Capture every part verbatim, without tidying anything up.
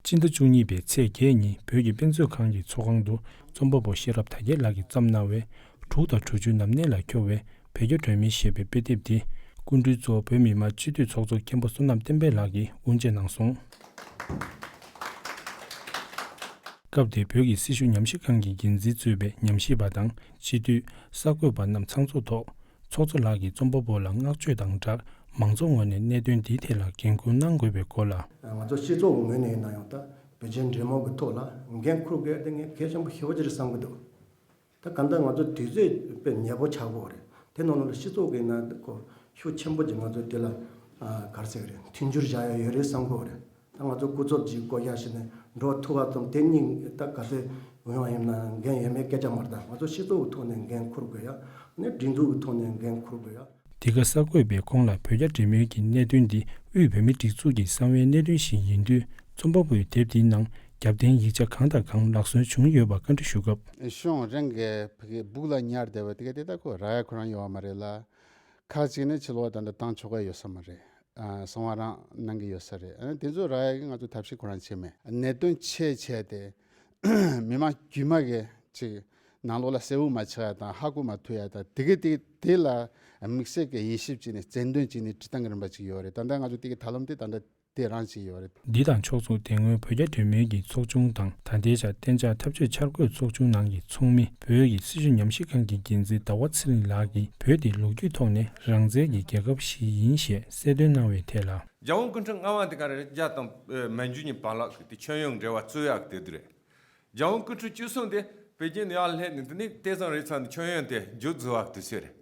སྤྱི་ཟླ་བཅུ་གཉིས་པའི་ཚེས་བརྒྱད་ཉིན་བོད་ཀྱི་དཔེ་མཛོད་ཁང་གི་ཚོགས་ཁང་དུ་རྩོམ་པ་པོ་ཤེས་རབ་དར་རྒྱས་ལགས་ཀྱིས་བརྩམས་གནང་བའི་དྲུག་དང་དྲུག་ཅུ་ནམ་གནས་ལ་འཁྱོར་བའི་བོད་རྒྱ་སྒྲོན་མེ་ཞེས་པའི་དཔེ་དེབ་འདི་སྐུ་མགྲོན་གཙོ་བོ་བོད་མི་མང་སྤྱི་འཐུས་ཚོགས་གཙོ་མཁན་པོ་བསོད་ནམས་བསྟན་འཕེལ་ལགས་ཀྱིས་དབུ་འབྱེད་གནང་སོང་། སྐབས་དེར་བོད་ཀྱི་སྲི་ཞུ་ཉམས་ཞིབ་ཁང་གི་འགན་འཛིན་གཙོས་པའི་ཉམས་ཞིབ་པ་དང་སྤྱི་འཐུས་གསར་འགོད་པ་རྣམས་ཚང་ཚོགས་ཐོག་ཚོགས་གཙོ་ལགས་ཀྱིས་རྩོམ་པ་པོ་ལ་བསྔགས་བརྗོད་དང་སྦྲགས་མང་ཚོགས་ངོས་ནས་གནད་དོན་འདིའི་ཐད་ལ་འགན་འཁུར་གནང་དགོས་པའི་སྐོར་ལ། ང་ཚོ་སྤྱི་ཚོགས་ངོས་ནས་ཡིན་ན་ཡང་ད་བོད་རྒྱའི་འབྲེལ་མོལ་གྱི་ཐོག་ལ་འགན་འཁུར་དགོས་དེ་ངས་གལ་ཆེན་པོ་ཞེ་པོ་ཅིག་རེད་བསམ་གྱི་འདུག་ད་གང་ལྟར་ང་ཚོ་དུས་ཚོད་དཔེ་ཉེ་པོ་ཆགས་ཀྱི་ཡོད་རེད། དེ་ནང་ལོགས་ལ་སྤྱི་ཚོགས་ཀྱི་ནང་ཁོ་ཤུགས་ཆེན་པོ་ཅིག་ང་ཚོ་དེ་ལ་ཨ་ག་རེ་ཟེར་གི་རེད། མཐུན་འགྱུར་བྱ་ཡ་ཡོད་རེད་བསམ་གྱི་ཡོད་རེད། ད་ང་ཚོ་སྐུ་ཚབ་ཅིག་བསྐོ་བཞག་བྱས་ནས་འགྲོ་ཐུབ་པ་ཙམ་དེ་གཉིས་ད་ག་ཚོད་ཡོང་བ་ཡིན་ན་འགན་ཡོད་མེད་སྐད་ཆ་མ་རེད། ད་ང་ཚོ་སྤྱི་ཚོགས་ཀྱི་ཐོག་ནས་འགན་འཁུར་དགོས་ཡ། ནས་སྒྲིག་འཛུགས་ཀྱི་ཐོག་ནས་འགན་འཁུར་དགོས་ཡ། འདི་ག་གསར་འགོད་པས་ཁོང་ལ་བོད་རྒྱ་འབྲེལ་མོལ་གྱི་གནད་དོན་འདི་དབུས་བོད་མིའི་སྒྲིག་འཛུགས་ཀྱི་གསང་བའི་གནད་དོན་ཞིག་ཡིན་དུས་རྩོམ་པ་པོའི་དེབ་འདིའི་ནང་རྒྱབ་རྟེན་ཡིག་ཆ་གང་དང་གང་ལག་སོན་བྱུང་ཡོད་པ་བཀའ་འདྲི་ཞུ་སྐབས། གཞུང་རང་གི་བོད་ཀྱི་སྦུག་ལ་ཉར་བསྡད་པ་དེ་ག་དེ་ད་ཁོ་རག་ཡ་ཁོ་རང་ཡོད་པ་མ་རེད་ལ། ཁག་ཅིག་ནི་ཕྱི་ལོགས་ད་ལྟ་བཏང་ཆོག་གི་ཡོད་ས་མ་རེད། ཨ་གསང་བ་རང་གནང་གི་ཡོད་ས་རེད། ཨ་དེ་ཚོ་རག་ཡ་གི་ང་ཚོ་ཐབས་ཤེས་ཁོ་རང་བྱས་མེད། གནད་དོན་ཆེ་ཆེ་དེ་མི་མང་དཀྱུས་མ་གི་ཅིག་ནང་ལོགས་ལ་གསལ་བོ་མ་ཆགས་ཡ་དང་ཧ་གོ་མ་ཐུབ་ཡ་དང་དེ་གི་དེ་དེ་ལ་དམིགས་བསལ་གྱི་དབྱེ་ཞིབ་བྱས་ནས་རྩལ་འདོན་བྱས་ནས་བྲིས་སྟངས་ཀྱི་རིམ་པ་ཅིག་ཡོད་རེད། ད་ལྟ་ང་ཚོ་དེ་གི་ཐབས་ལམ་དེ་ད་ལྟ་དེ་རང་ཅིག་ཡོད་རེད། འདི་དང་ཕྱོགས་མཚུངས་དེ་སྔོན་བོད་རྒྱ་འབྲེལ་མོལ་གྱི་ཚོགས་ཆུང་དང་ད་ལྟའི་ཆར་གཏན་འཇགས་འཐབ་ཇུས་འཆར་འགོད་ཚོགས་ཆུང་ནང་གི་ཚོགས་མི་བོད་ཀྱི་སྲི་ཞུ་ཉམས་ཞིབ་ཁང་གི་འགན་འཛིན་ཟླ་བ་ཚེ་རིང་ལགས་ཀྱིས་བོད་དེ་ལོ་རྒྱུས་ཐོག་ནས་རང་བཙན་གྱི་རྒྱལ་ཁབ་ཞིག་ཡིན་ཞེས་གསལ་སྟོན་གནང་བའི་ཐད་ལ། རྒྱལ་དབང་སྐུ་ཕྲེང་ལྔ་པ་དེ་ག་རེ་རེད། རྒྱ་དང་ཨ་མན་ཇུ་གཉིས་བར་ལ་དེ་ཆོས་དབྱིངས་འབྲེལ་བ་རྩོད་ཡག་དེ་དེ་རེད། རྒྱལ་དབང་སྐུ་ཕྲེང་བཅུ་གསུམ་དེ་པེ་ཅིན་ནས་ཡར་སླེབས་ནས་དེ་ནས་ཏེ་ཙང་རེ་ཚང་ནས་ཆོས་དབྱིངས་དེ་མཇུག་རྫོགས་པ་དེ་ཚོ་རེད།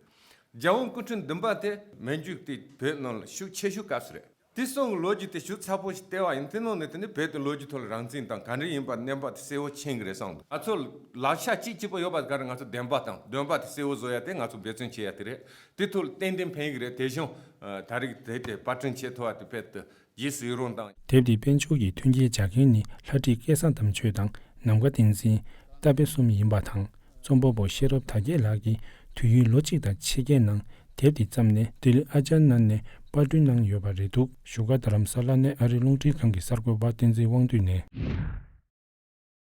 རྒྱལ་དབང་སྐུ་ཕྲེང་བདུན་པ་དེ་མན་ཇུ་དེ་བོད་ནང་ལ་ཤུགས་ཆེ་ཤོས་སྐབས་སུ་རེད། དེ་གསུམ་གྱི་ལོ་རྒྱུས་དེ་ཤུགས་ཚ་པོ་ཞིག་བལྟས་པ་ཡིན། དེ་ནང་ནས་དེ་ནས་བོད་དེ་ལོ་རྒྱུས་ཐོག་ལ་རང་བཙན་དང་ག་འདྲ་ཡིན་པ་གནས་བབ་དེ་གསལ་བོ་མཁྱེན་གི་རེད་བསམ་འདུག་ང་ཚོ་ལག་ཆ་གཅིག་གཅིག་པོ་ཡོད་པ་ག་རེ་ང་ཚོ་བདེན་པ་དང་འདོན་པ་དེ་གསལ་བོ་བཟོ་ཡ་དེ་ང་ཚོ་འབད་བརྩོན་བྱེད་ཡ་དེ་རེད། དེ་ཐོག་ལ་ཏན་ཏན་ཕན་གི་རེད། དེ་བཞིན་ད་རེས་དེ་དེ་པར་སྐྲུན་བྱེད་ཐུབ་པ་དེ་དཔེ་དེ། རྗེས་སུ་ཡི་རང་དང་། དེབ་འདི་དཔལ་འབྱོར་གྱི་མཐུན་རྐྱེན་སྦྱར་མཁན་ནི་ལྷ་བྲིས་སྐལ་བཟང་དམ་ཆོས་དང་ནམ་མཁའ་བསྟན་འཛིན། རྟ་དཔལ་གསུམ་ཡིན་པ་དང་། རྩོམ་པ་པོ་ཤེས་རབ་དར་རྒྱས་ལགས་ཀྱིས་དུས་ཡུན་ལོ་གཅིག་དང་ཕྱེད་ཀའི་ནང་དེབ་འདི་བརྩམས་ནས་ལྡི་ལི་ཨ་ཅཱརྱ་ནན་ནས་པར་སྐྲུན་གནང་ཡོད་པ་རེད་འདུག་བཞུགས་སྒར་རྡ་རམ་ས་ལ་ནས་ཨ་རིའི་རླུང་འཕྲིན་ཁང་གི་གསར་འགོད་པ་བསྟན་འཛིན་དབང་འདུས་ནས།